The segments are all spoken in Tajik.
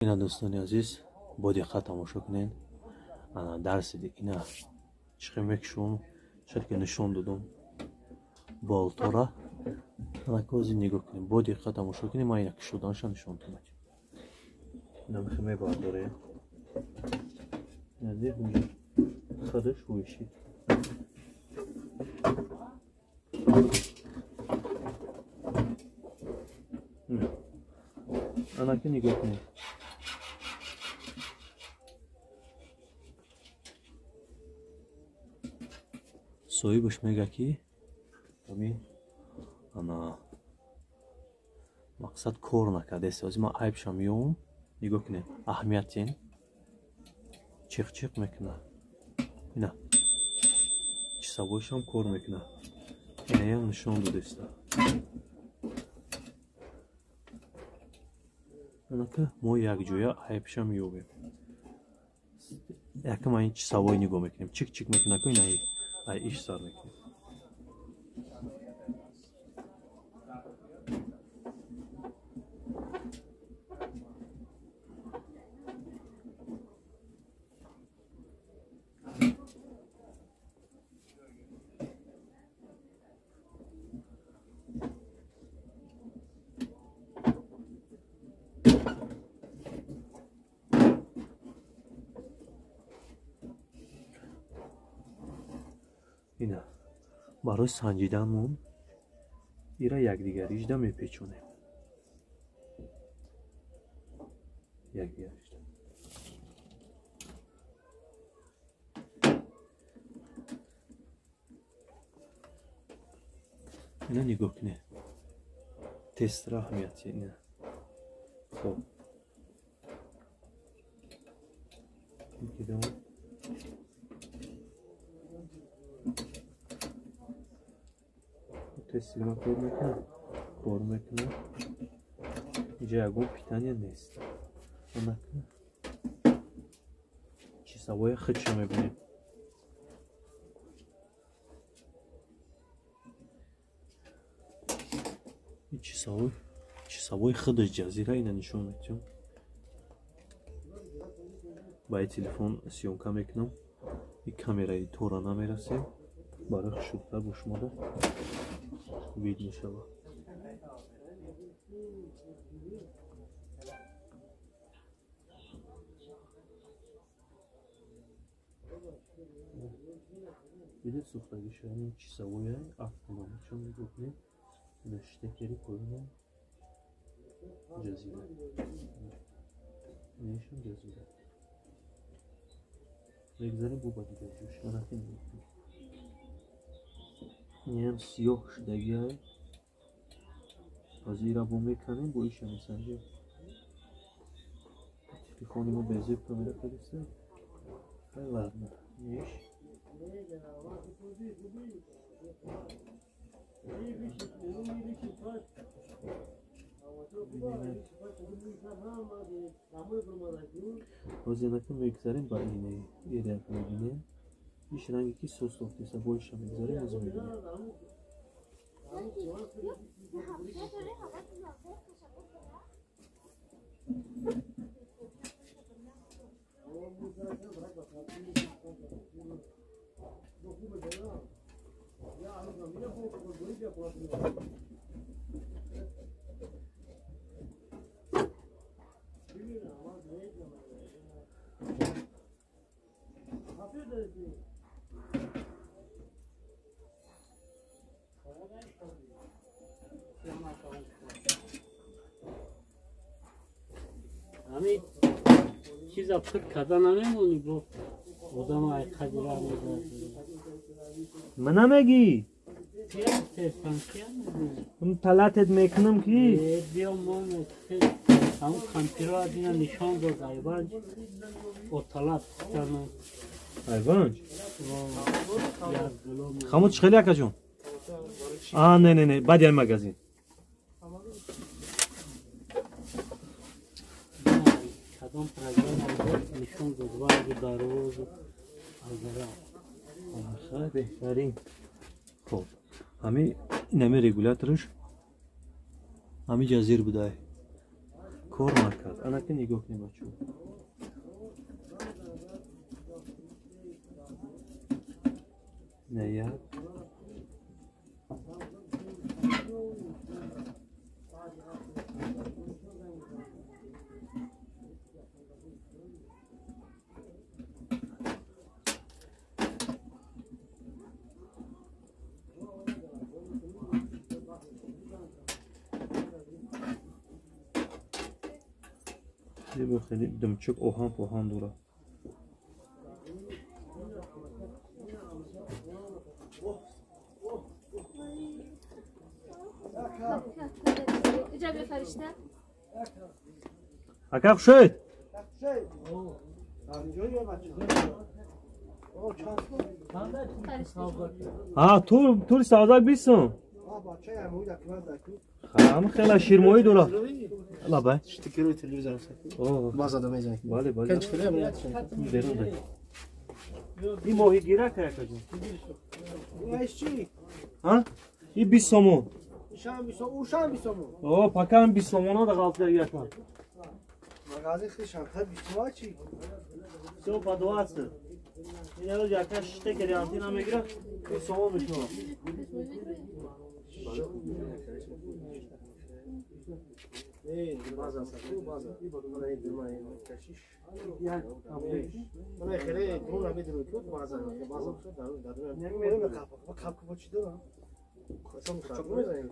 Ина дӯстони азиз, бо диққат тамошо кунед. Ана дарси ина чӣ мекушум, шояд ки нишон додум болтора. Ана кози нигоҳ кунед, бо диққат тамошо кунед, ман ина кушоданша нишон додам. Ина мехе мебардорем. Ина дихунҷа хадаш ҳуишид. Анаки нигоҳ кунед. Соҳибаш мега ки ҳамин ана мақсад кор накардааст. Ҳозир ман айбшам меёвам. Нигоҳ кунед, аҳамият тин. Чиқ-чиқ мекунад. Ина чисавоишам кор мекунад. Инаям нишон додааст. Анака мо якҷоя айбшам меёбем. Якам ин чисавой нигоҳ мекунем. Чик-чик мекунад ку ина ай иш сар мекунем. Ина барои санҷиданмон ира якдигарижда мепечонем. Якдигарижда. Ина нигоҳ кунед. Тестра аҳамияти ина. Хоб. Мекидам. Тестима кор мекунад, кор мекунад. Инҷа ягон питания нест. Анака чизавоя худша мебинем. Ин чизавои худаш ҷазира ина нишон медиҳам. Ба ин телефон съёмка мекунам. Ин камераи тора намерасем. Барои хушудтар бо шумода вид мешавад. Видед сӯхтагиша ин чизавоя автономичон нигоҳ кунед. Ина штекери поёна ҷазира. Инашам ҷазира. Мегзарем бо ба дигар ҷош. Анаки нигоҳ кунед. Инам сиёҳ шудагиай. Ҳозир ира бо меканем, бо иша месанҷем. Телефони мо безеб камера кардиста. Хай ладно. Иш. Ҳозир анака мегзарем ба инаи ира мебинем. Иш ранге ки сос тофтеста, бо иша мегзарем, ҳозир мебинем. Ҳамин чиза пур карда намемонӣ бо одам ай қадира мезад. Мана мегӣ? Талатет мекунам ки? Биё мон ҳамун компютерро дина нишон дод Айванҷ. О талат кутану. Айванҷ? Хамуд хеле акаҷон? А, не, не, не, баъди ай магазин. Кадом программа нишон дод варгу дарвозу азара. Хай беҳтарин. Хоб, ҳами инами регулятораш ҳами ҷазир будай. Кор накард. Анаки нигоҳ кунед бачаҳо. Ина як. Хеле думчук оҳан поҳан дорад. Ака хушед? Тури савдак 20 сом. Ҳам хела ширмоӣ дорад. Лабай. Штикерой телевизор база мезанӣ. Бале, бале. Берун дай. Ин моҳигира ка якаҷон? Ҳа? И 20 сомон. Ушам 20 сомон. О, пакам 20 сомона да ғалтида якан. Магазин хишам, ха 20 сомон чи? Всё по 20. Ин рӯз яка штекери антина мегирад, 20 сомон мешавад. Не, база саку, база. Мана ин дума ин кашиш. Мана хеле дуна медонам ки база, база дар дар. Не, кап, кап кап чи дора? Қасам чок мезанем.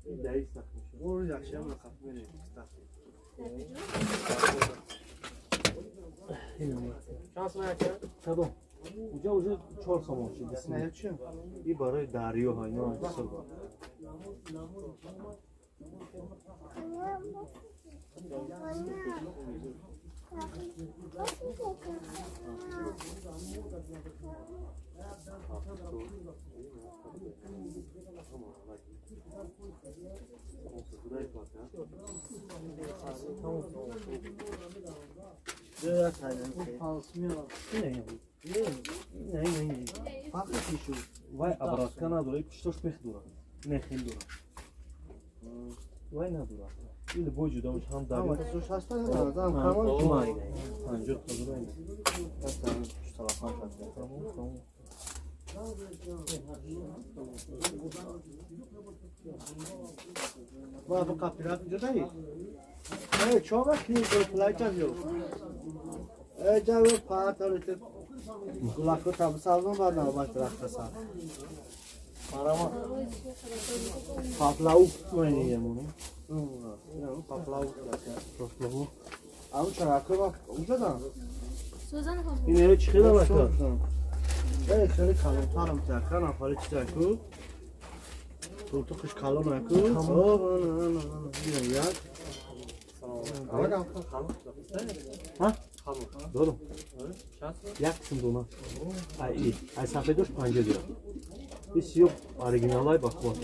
Ин даи сахт мешавад. О, якшам кап мере. Чанд сом яка? Кадом? Уҷа уже 4 сомон шид. Не, чи? И барои дарё ҳа, ино ҳисоб. Вай обратка надора, пуштош мех дора. Не хел дора. Вай надора. Или бой ҷудо меш ҳам дарё. Панҷоҳ та дора ина. Тамом, тамом. Ма бу қапират ҷудаи? Э, чова ки плайча ё. Э, ҷаве патар те гулако табсално ба навбат рафтаса. Марама. Паплау мегӯям. Паплау. Паплау. Ау чарако ва уҷадан. Ин э чӣ хела лака? Э, хеле калонтарам така нафари чизаку. Туту калон аку. О, ана ана ана. Як. Ҳа? Дорум. Як қисм дона. Ай, ай сафедош 50 дирам. И сиёҳ оригиналай ба қувват.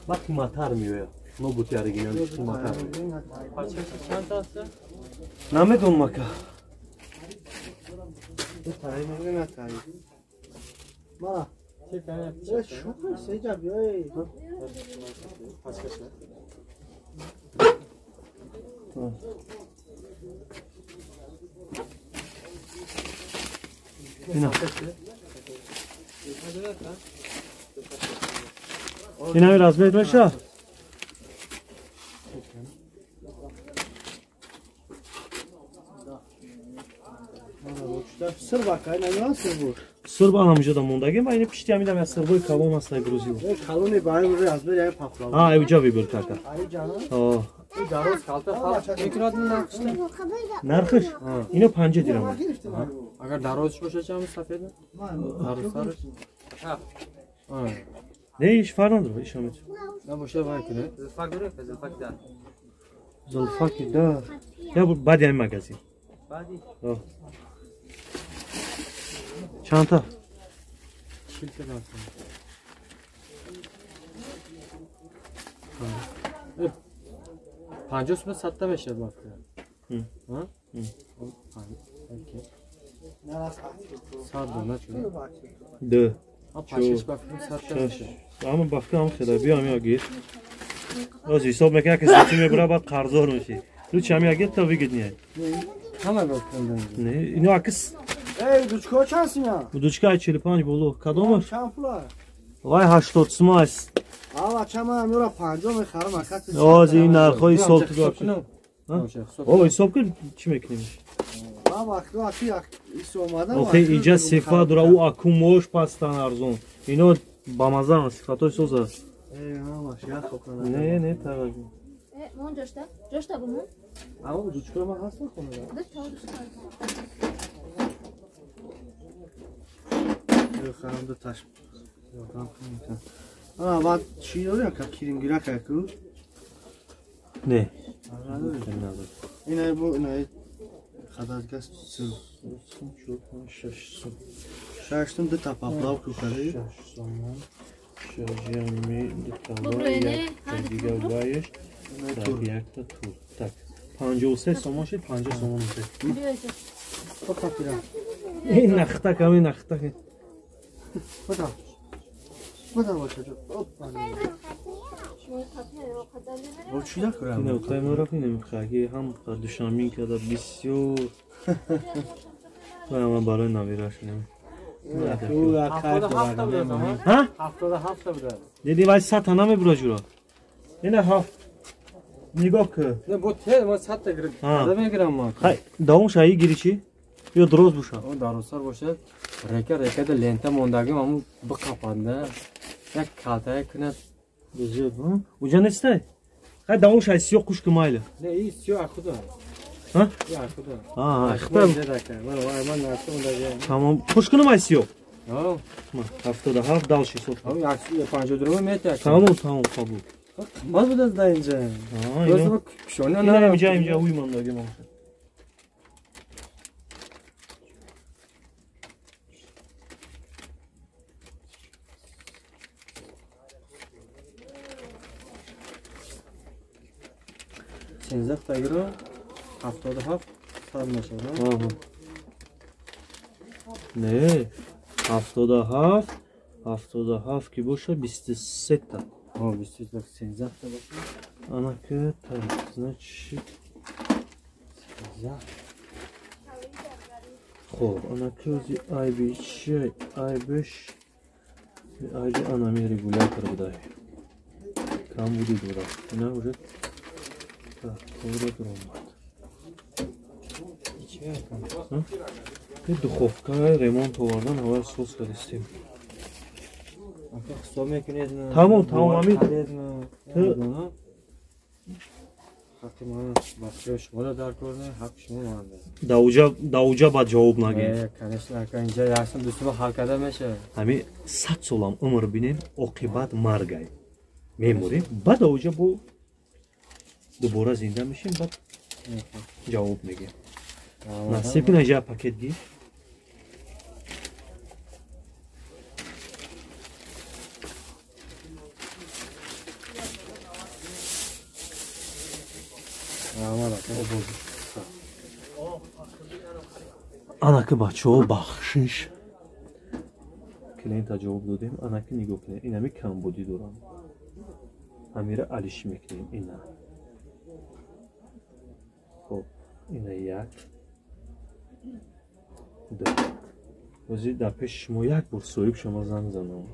Ба қиматтар меояд. Нобути оригиналиш қиматтар. Намедонам ака. Ма. Шукр, сеҷа биёй. Ина. Ина размер меша? Сырба кай намедонам сырбу. Сырба ҳамҷода мондаги, ма ини пишти ҳамидам я сырбои калон аст грузио. Калони баи уже размер я пафлав. А, эвҷа вибр кака. Ай ҷана. О. Дароз калта фарқ мекунад нархш? Нархш? Ино 50 дирам. Агар дарозш бошад чам сафед? Дарозтарш? Не, иш фарқ надорад, иш ҳамеч. Набошад вай кунед. Зулфак доред? Зулфак да. Зулфаки да. Я баъди ҳамин магазин. Баъди? Чандта? 40 та рафтам. 50 сум садта мешавад ба фикрам. Сад дона чун? Ду. Панҷ ба фикрам садта мешавад. Ама ба фикрам хела биё ҳамин гир. Оз ҳисоб мекунад ки сути мебура, баъд қарздор мешӣ. Лучше ҳами агар то выгоднее. Ҳама гуфтам. Не, ино акс. Эй, дучка чанд сима? Дучка 45 боло. Кадомаш? Чанд пула? Вай 80 сум аст. Ава чама мера 50 мехарам акат. Оз ин нархҳои ҳисоб кун. О, ҳисоб кун чӣ мекунем? Ма вақто аки ис омадам. Охе инҷа сифат дора, ӯ акумош пастан арзон. Ино бамазан сифатҳои соз аст. Эй, ҳамаш як хокана. Не, не, тағаҷ. Мон ҷошта? Ҷошта бумон? Ама дучка ма ҳастан хона. Ду та дучка. Харам ду таш. Ёрдам кунем. Ана баъд чӣ дорем ка киримгира ку? Не. Ина бу ина хадазгас 6 сум. 6 сум ду та паплав ку хари. 6 сум. Шажами ду та дига вайш. Так, якта тур. Так, 53 сомон шид, 50 сомон шид. Ин нахта ками нахта. Бада. Бада бача. Опа. Бо чӣ накунам? Ин оқай мо рафт, ин хаги ҳам душанбин када бисёр. Ман барои навираш нем. 77 77 буда. Диди вай 100 та намебура ҷура. Ина ҳафт. Нигоҳ кун. Не, бо те ма 100 та гирифт. Када мегирам ма. Хай, давом шаи гири чӣ? Ё дроз буша. О, дарозтар бошад. Река рекада лента мондагим аму биқапанда. Як калтая кунад. Зиёд, ҳа? Уҷа нестай? Хай, давом шаи сиёҳ қуш ки майли. Не, и сиёҳ ахуда. Ҳа? И ахуда. А, ахта. Ман вай ман нарса мондагим. Тамом. Қуш кунам ай сиёҳ. Ҳа. 77 дал 600. Ҳа, 150 рубл метия. Тамом, тамом, қабул. Қимат буд дар инҷа. Ҳа, кушона на. Инҷа, инҷа уй мондагим. Сенздаҳ тагиро 77 сад мешавад. Не, 77, 77 ки боша 23 та. Ҳо, 23 сенздаҳ та боша. Ана ки так, значит 13. Хоб, ана ки ози айби чи, айбиш айби анами регулятор будай. Кам буди дора. Ина уже так, кора дуромад. Ин духовка ремонт овардан аввал сос кардистем. Ҳисоб мекунед? Тамом, тамом, ами. Ҳаққи ман бахширо шумо дар кор не, ҳаққи шумо манда. Дауҷа баъд ҷавоб нагиред. Конечно, ака инҷа яксум дусума ҳал карда мешавад. Ҳами 100 солам умр бинем, оқибат маргай. Мемурем, баъд ауҷа бо дубора зинда мешем, баъд ҷавоб мегем. Насиб кун инҷа пакет гир. Анаки бачаҳо бахшиш. Клиента ҷавоб додем, анаки нигоҳ кунед, инами камбудӣ дорам. Ҳамира алишӣ мекунем ина. Хоб, ина як, ду. Ҳозир дар пеши шумо як бор соҳиб шумо занг занам.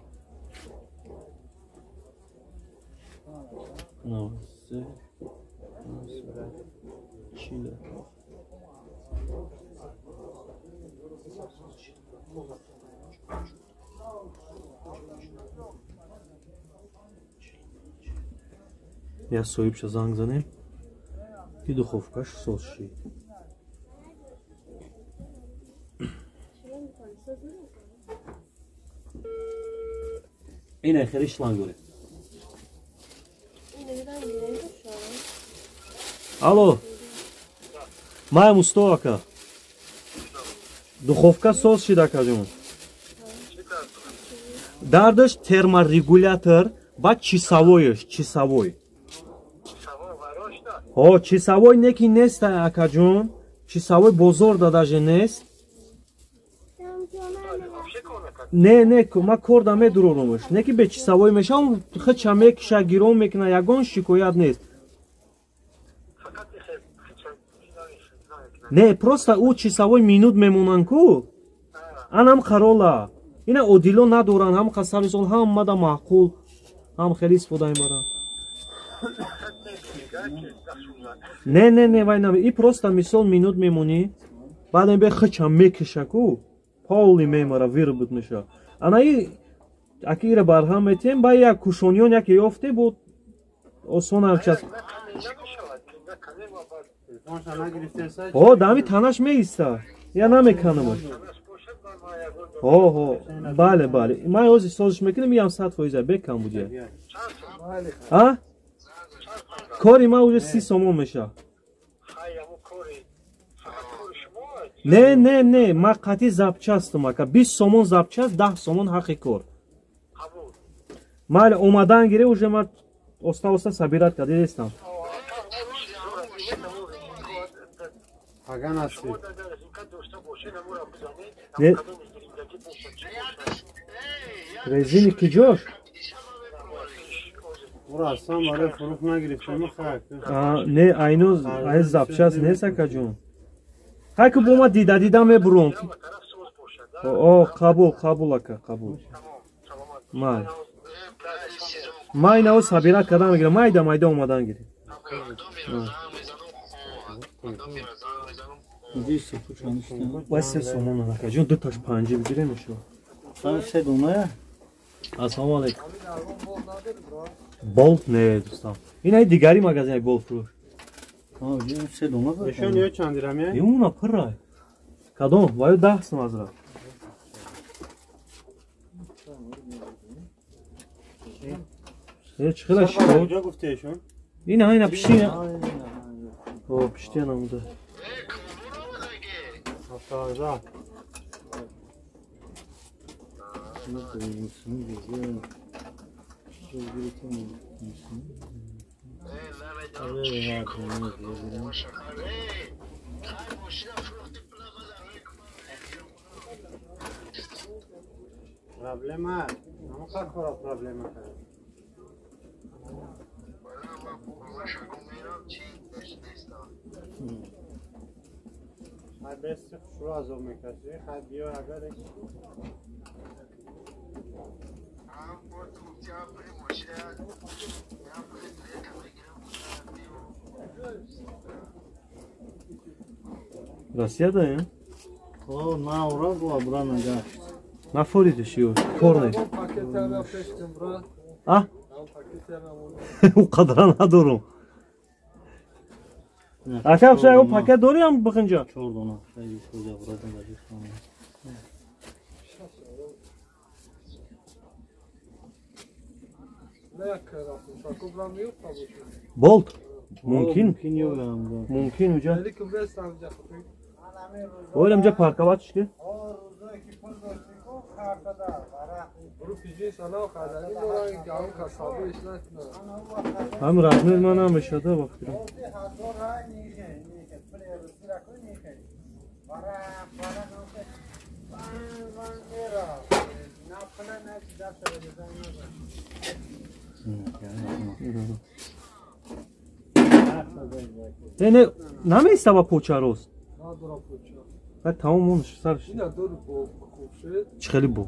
93 47. Я соҳибша занг занем ки духовкаш соз шид. Ина хеле шланг дорем. Алло. Мая Мусто ака. Духовка соз шид ака ҷон. Дардаш терморегулятор баъд часовойш, часовой. Ҳо, часовой неки нест ака ҷон. Часовой бозор да даже нест. Не, не, ма кор да медурорумш. Не ки бечисавой мешавам, хича мекиша, гирон мекуна, ягон шикоят нест. Не, просто ӯ чисавой минут мемонанд ку. Анам қарола. Ина одило надоранд, ҳам қасари сол ҳамада маъқул, ҳам хеле истифода мебаранд. Не, не, не, вай наме. И просто мисол минут мемонӣ, баъд бе хича мекиша ку, полни мемара, вирбут меша. Ана и аки ира барҳам метиҳем, ба як кушониён яке ёфте буд осон ҳарчас. О, дами танаш меиста. Я намеканамаш. О, бале, бале. Ман ҳозир созиш мекунам, иам 100% бекам будия. А? Кори ман уже 30 сомон меша. Не, не, не, ман қатъи запчастам ака. 20 сомон запчаст, 10 сомон ҳаққи кор. Майли, омадан гире, уже ман оста-оста собират кардистам. Не, резини киҷош? Не, айно ай запчаст нест акаҷон. Ҳай ки бо ма дида дида мебуром. О, қабул, қабул ака, қабул. Май. Май нао собират кардан мегирам. Майда майда омадан гирем. Вай се сомон акаҷон, дуташ панҷи бигирем ишо. Се дона? Ассалому алайкум. Болт не, дӯстам. Ин ай дигари магазин болт фурӯш. Се дона бо. Нишон ё чанд дирам е? Юна пурра. Кадом? Ваю 10 сом азра. Е, чӣ хела шикор? Куҷо гуфтеешон? Ина, ина пишти. О, пишти намуда. Автоаза. Проблема, ну как проблема? Россия да, е? О, на ура була брана гашт. Нафоридиш ё, кор нест. А? У қадра надорум. Ака, шай о пакет дори ам бихинҷа? Чор дона. Шай шоҷа бурадан да бихонам. Болт? Мумкин? Мумкин уҷа. Ойлам ҷа парковать ки? Ҳам размер ман ҳам мешада вақтирам. Не, не, намеиста ба поча рост. Баъд тамом он сарш. Чӣ хеле бо?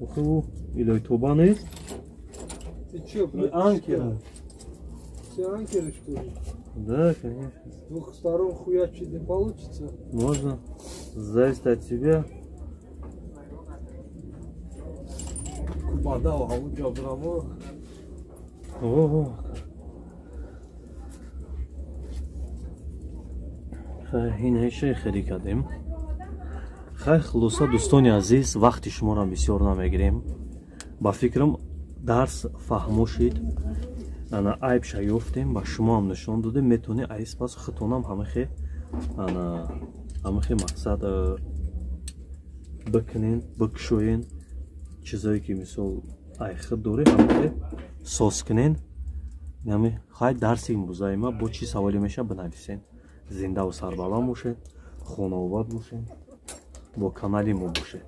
Охи ӯ илои тоба нест? Анкера. Все анкеры, что ли? Да, конечно. С двух сторон хуячить не получится? Можно. Зависит от тебя. Кубада, а браво. Ого. Ин ҳеша хеле кардем. Хай, хулоса, дӯстони азиз, вақти шуморо бисёр намегирем. Ба фикрам, дарс фаҳмо шид. Ана айбша ёфтем, ба шумо ҳам нишон додем. Метавонед айс пас худтонам ҳамахе ана ҳамахе мақсад бикунен, бикушоен, чизое ки мисол ай худ доред, ҳамахе соз кунен. Ҳами хай дарси имрӯзаи ма бо чӣ саволе меша бинависен. Зиндаву сарбаланд бошед, хонаобод бошед, бо канали мо бошед.